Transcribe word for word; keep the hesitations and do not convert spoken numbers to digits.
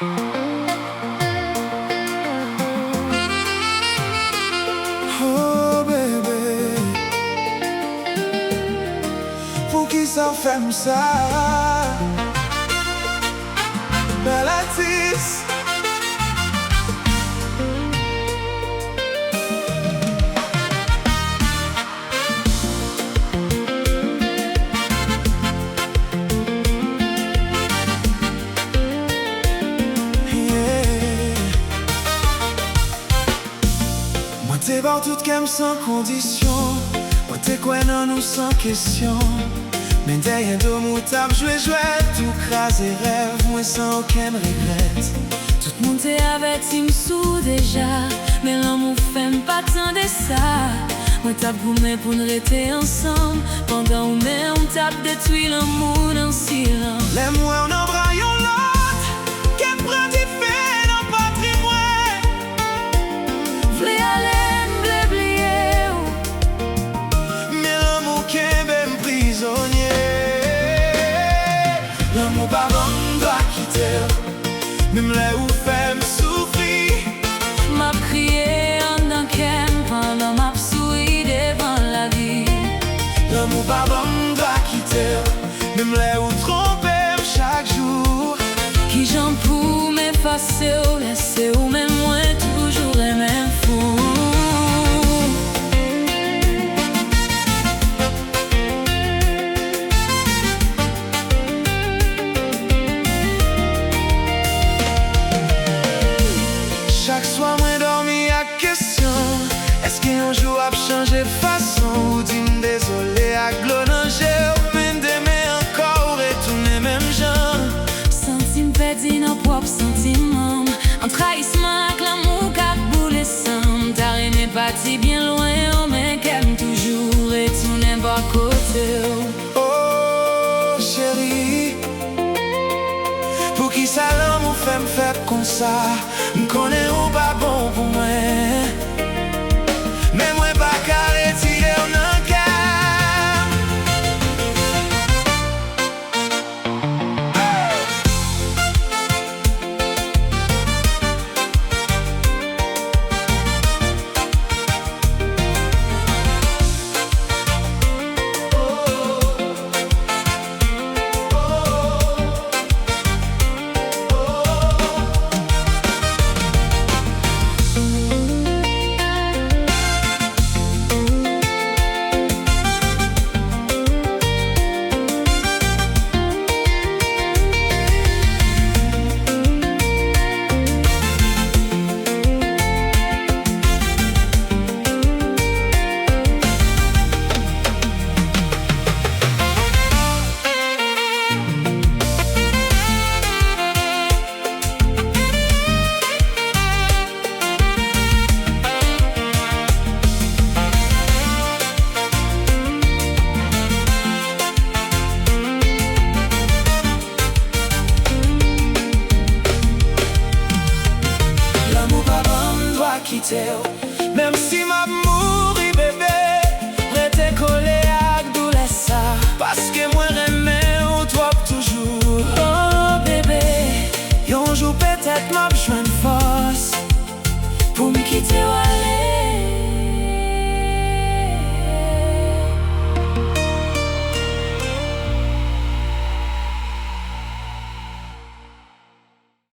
Oh, bebe, poukisa w fè m sa? Bèl atis. Yeah. Mwen te ba w tout kè m san kondisyon. Mwen te kwè nan nou san kesyon. Men dèyè do m ou t ap jwe jwèt, ou kraze rèv mwen san okenn regrèt. Tout moun te avèti m sou deja, men lanmou fè m pa tande sa. Mwen t ap goumen pou n rete ansanm, pandan ou menm w t ap detwi lanmou nan silans. Lè m wè w nan bra yon lòt, kè m pran dife nan patri mwen. Vle ale, m vle bliye w. Men lanmou kenbe m prizonye. Lanmou pa ban m dwa kite w, menm lè ou fè m soufri. M ap kriye anndan kè m pandan m ap souri devan lavi. Lanmou pa ban m dwa kite w, menm lè ou twonpe m chak jou. Kijan pou m efase w lè se ou menm mwen toujou renmen fou? Chak swa mwen dòmi ak kesyon, èske yon jou w ap chanje fason? Ou di m dezole ak dlo nan je w, men demen ankò ou retounen menm jan. Santi m pèdi nan pwòp santiman m, ant rayisman ak lanmou k ap boule san m. Ta renmen pati byen lwen w, men kè m toujou retounen bò kote w. Oh, cheri, poukisa lanmou fè m fèb konsa? M konnen ou pa bon pou mwen, men mwen pa ka retire w nan kè m. Lanmou pa ban m dwa kite w. Menm si m ap mouri, bebe, rete kole ak doulè sa. Paske mwen renmen w twòp toujou. Oh, bebe, yon jou petèt m ap jwenn fòs pou m kite w ale.